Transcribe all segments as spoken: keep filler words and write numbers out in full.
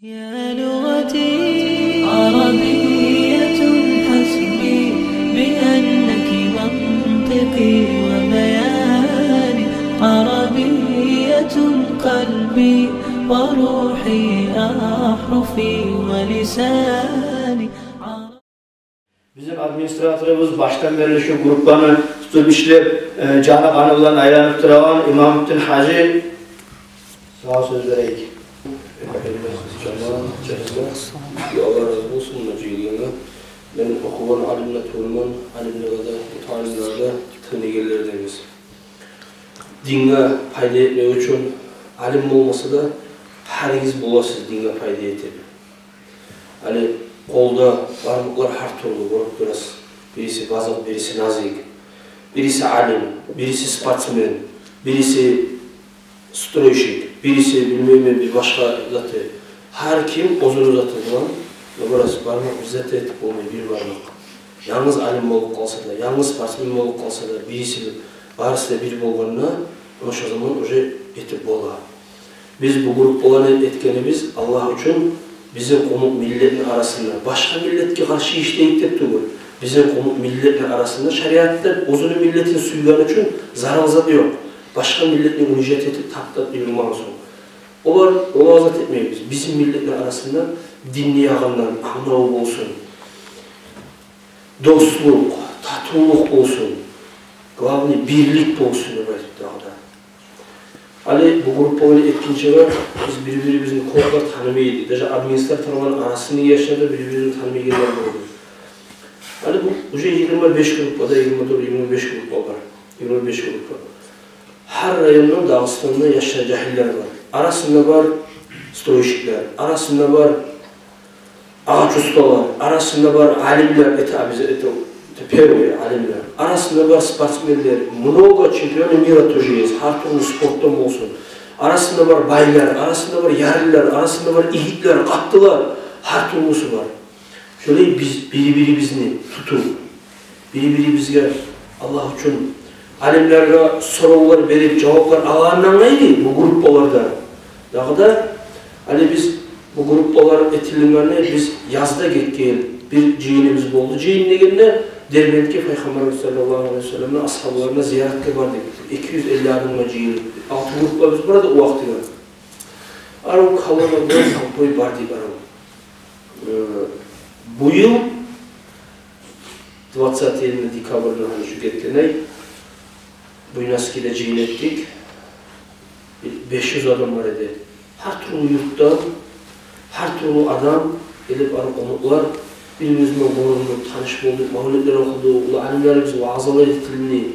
يا لغتي عربية، حسبي بأنك منطقي وبياني، عربية قلبي وروحي، أحرفي ولساني. Бизин администраторубуз, баштан берли шу группаны тутуп ишлеп, э, жаны-къаны булан айланып турагъан Имамутдин гьажи, сагъа сёз берейик. Аллагь рази болсун муна жыйылгъангъа. Мен охугъан алим де тюгюлмен, алимлер де, муталимлер де, тынглайгъанлар да биз. Динге пайда этмек учун алим болмаса да, гьаригиз боласыз динге пайда этип. Гьали къолда бармакълар гьар тюрлю, гёрюп турасыз. Бириси базыкъ, бириси назик, бириси алим, бириси спортсмен, бириси стройщик, бириси, билмеймен, бир башгъа заты. Гьар ким оьзюню заты булан, гёресиз, бармакъ бир зат этип болмай, бир бармакъ. Янгыз алим болуп къалса да, янгыз спортсмен болуп къалса да, бириси, барысы да бир болгъанда, ошо заман уже этип бола. Биз бу группаланы этгенибиз Аллагь учун, бизин къумукъ миллетни арасында. Башгъа миллетге къаршы ишлейик деп тюгюл. Бизин къумукъ миллетни арасында шариатда оьзюню миллетин сюйгени учун зарал зат ёкъ. Башгъа миллетни унижать этип, таптап юрюмеген сонг. Олар, олар зат этмейбиз. Бизин миллетни арасында динни ягъындан англав болсун, дослукъ, татывлукъ болсун, главный, бирлик болсун деп айтып дагъы да. Гьали бу группаланы этгинчеге биз бир-бирибизни кёп де танымай эдик. Даже администраторланы арасында яшлар да бир-бирин танымайгъанлар болду. Гьали бу уже йигирма беш группа да, йигирма дёрт, йигирма беш группа бар. Йигирма беш группа. Гьар райондан Дагъыстанда яшлар, жагьиллер бар. Арасында бар стройщиклер, арасында бар агъач усталар, арасында бар алимлер, это обяза-, это, это первые алимлер. Арасында бар спортсменлер, много чемпионы мира тоже есть, гьар тюрлю спортдан болсун. Арасында бар байлар, арасында бар ярлылар, арасында бар игитлер, къаттылар, гьар тюрлюсю бар. Шолай биз бир-бирибизни тутуп, бир-бирибизге Аллагь учун алимлерге соравлар берип, жаваплар алгъандан къайры бу группаларда. Дагъы да, гьали биз бу группалар этилгенни биз язда гетген бир жыйыныбыз болду. Жыйын дегенде Дербентге Пайхаммарыбыз саллаллагьу алайгьи ва салламны асгьабларына зияратгъа бардыкъ. Эки юз элли адамгъа жыйылып, алты группабыз бар эди о вакътиде. Арив, колонна булан толпа бардыкъ арив. Э, бу йыл двадцатый декабрда, гьали шу гетген ай, Буйнакскиде жыйын этдик. Беш юз адам бар эди. Гьар тюрлю юртдан, гьар тюрлю адам гелип, арив къумукълар, бир-бирибиз булан гёрюндюк, таныш болдукъ, мавлетлер охудукъ, уллу алимлерибиз ваъзалар этилди.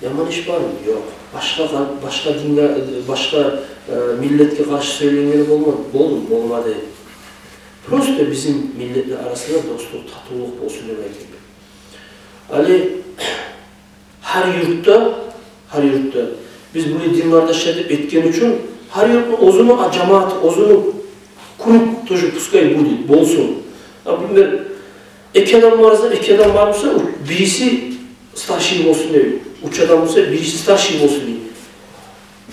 Яман иш бармы? Ёкъ. Башгъа, башгъа динге, башгъа, э, миллетге къаршы сёйленгени болмады. Болдуму? Болмады. Просто бизин миллетлер арасында дослукъ, татывлукъ болсун деп айтып. Гьали гьар юртда, гьар юртда биз буну дин къардашлар деп этген учун, гьар юртну оьзюню, а, жамааты, оьзюню круг тоже пускай будет, болсун. А, билмеймен, эки адам бар буса, эки адам бар буса, бириси старший болсун дей. Уьч адам буса, бириси старший болсун дей.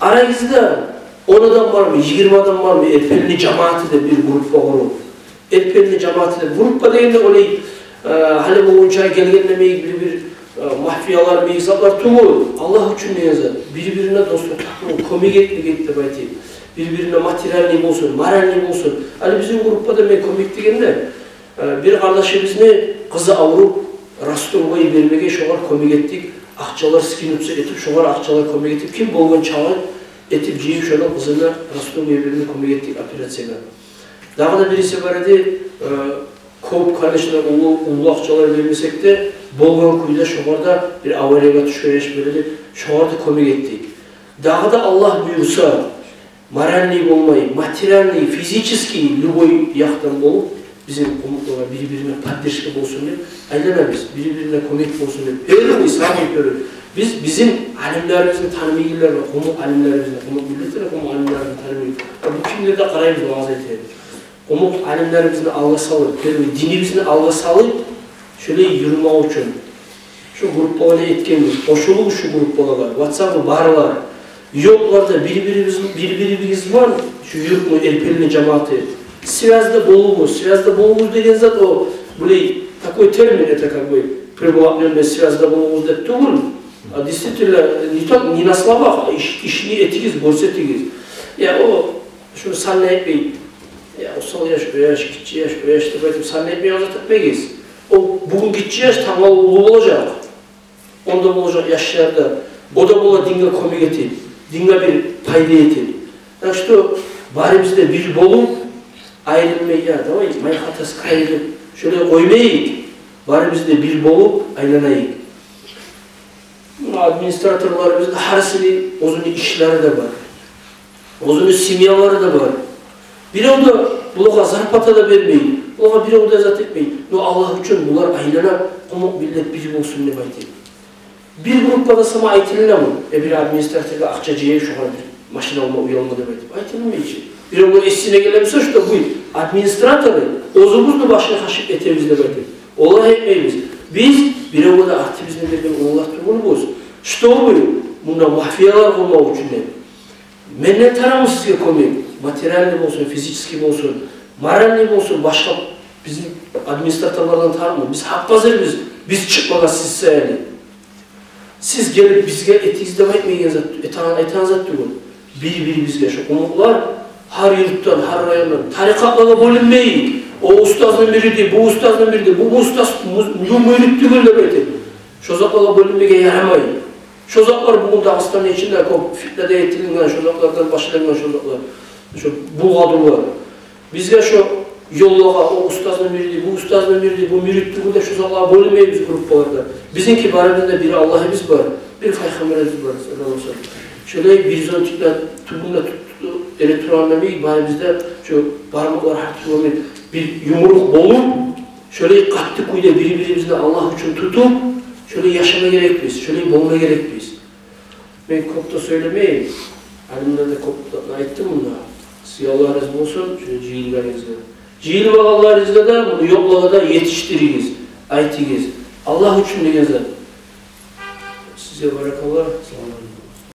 Арагъызда он адам бармы, йигирма адам бармы, эрпелни жамааты деп бир группа къуруп. Эрпелни жамааты деп группа дегенде, олай, э, гьали болгъунча гелген йимик бир-бир, э, мафиялар, бир затлар тюгюл. Аллагь учун деген зат. Бир-бирине дослукъ, татывлукъ, кёмек этмек деп айтайым. Бир-бирине материальный болсун, моральный болсун. Гьали бизин группада мен кёмек дегенде, э, бир къардашыбызны къызы авруп, Ростовгъа йибермеге шогъар кёмек этдик. Акъчалар скинуться этип, шогъар акъчалар кёмек этип, ким болгъан чакъы этип жыйып, шону къызын Ростовгъа йибермеге кёмек этдик операциягъа. Дагъы да бириси бар эди, э, кёп, конечно, уллу, уллу акъчалар бермесек де, болгъан кюйде шогъар да, бир авариягъа тюшген яш бар эди, шогъар да кёмек этдик. Дагъы да Аллагь буюрса, моральный болмай, материальный, физический, любой якъдан болуп, бизин къумукълагъа бир-бирине поддержка болсун деп айланабыз, бир-бирине кёмек болсун деп. Гьар бир ислам уьлгюлери. Биз бизин алимлерибизни танымайгъанлар, къумукъ алимлерибизни, къумукъ миллетни, къумукъ алимлерибизни танымайгъан. Бу кюнлерде къарайбыз, ваъза этебиз. Къумукъ алимлерибизни алгъа салып, первый динибизни алгъа салып, шолай юрюмек учун. Шу группаланы этгенбиз, къошулугъуз шу группалагъа, ватсабы барлар, ёкълар да, бир-бирибиз, бир-бирибиз бар, шу юртну эрпелни жамааты, Связда болугъуз, связда болугъуз деген зат, о, булай, такой термин, это как бы приблотнённый, связда болугъуз деп тюгюл. А действительно, не только, не на словах, а иш, ишни этигиз, гёрсетигиз. Я о, шуну санлай этмей, я осал яш, о яш, гиччи яш, о яш деп айтып санлай этмей, о зат этмегиз. О бугюн гиччи яш, тангала уллу болажакъ. Онда болажакъ яшлар да, о да бола динге кёмек этип, динге бир пайда этип. Так что барыбыз да бир болуп, айрылмай, я, давай, май хатас кайрылып, шолай къоймайыкъ. Барыбыз да бир болуп айланайыкъ. Муна администраторларыбызны гьарисини оьзюню ишлери де бар. Оьзюню семьялары да бар. Бирев де булагъа зарплата да бермей, булагъа бирев де зат этмей. Но Аллагь учун булар айланып, къумукъ миллет бир болсун деп айтып. Бир группада сама айтылынамы? Э, бир администраторгъа акъча жыйып, шогъар бир машин алма, уьй алма деп айтып. Айтылынмай чы. Биревге эсине гелемисе, что бу администратору оьзюбюзню башына къашып этебиз деп айтып. Олай этмейбиз. Биз биревге де артыбызны берген уллулар тюгюлбюз, чтобы мунда мафиялар къурмакъ учун деп. Менден тарыкъмы сизге кёмек? Материальный болсун, физический болсун, моральный болсун, башгъа бизин администраторлардан тарыкъмы? Биз гьап-гьазирбиз, биз чыкъмагъа сиз саялы. Сиз гелип бизге этигиз деп айтмайгъан зат, этеген, айтагъан зат тюгюл. Бир-бирибизге, шо къумукълар, гьар юртдан, гьар райондан, тарикъатлагъа бёлюнмейик. О устазны мюрюдю, бу устазны мюрюдю, бу, бу устаз, бу, бу мюрюд тюгюл деп айтып. Шо затлагъа бёлюнмеге ярамай. Шо затлар бугюн Дагъыстан ичинде кёп фитна да этилинген, шо затлардан башлангъан шо затлар. Шо булгъадывлар. Бизге шо ёллагъа, о устазны мюрюдю, бу устазны мюрюдю, бу мюрюд тюгюл деп шо затлагъа бёлюнмейбиз группаларда. Бизинки барыбызда бир Аллагьыбыз бар, бир Пайхаммарыбыз бар, саллаллагьу алайгьи ва саллам. Шолай бир зонтикни тюбюнде тутуп, эретурагъанда, бир барыбыз да шо бармакълар гьар тюрлю бир юмрукъ болуп, шолай къатты кюйде бир-бирибизни Аллагь учун тутуп, шолай яшама герекбиз, шолай болма герекбиз. Мен кёп де сёйлемейим. Алимлер де кёп де айтды мунда. Сизге Аллагь рази болсун, шо жыйылгъаныгъызгъа. Жыйылмагъанларыгъызгъа да, муну ёкълагъа да етишдиригиз, айтыгъыз. Аллагь учун деген зат. Сизге баракалла. Салам алейкум.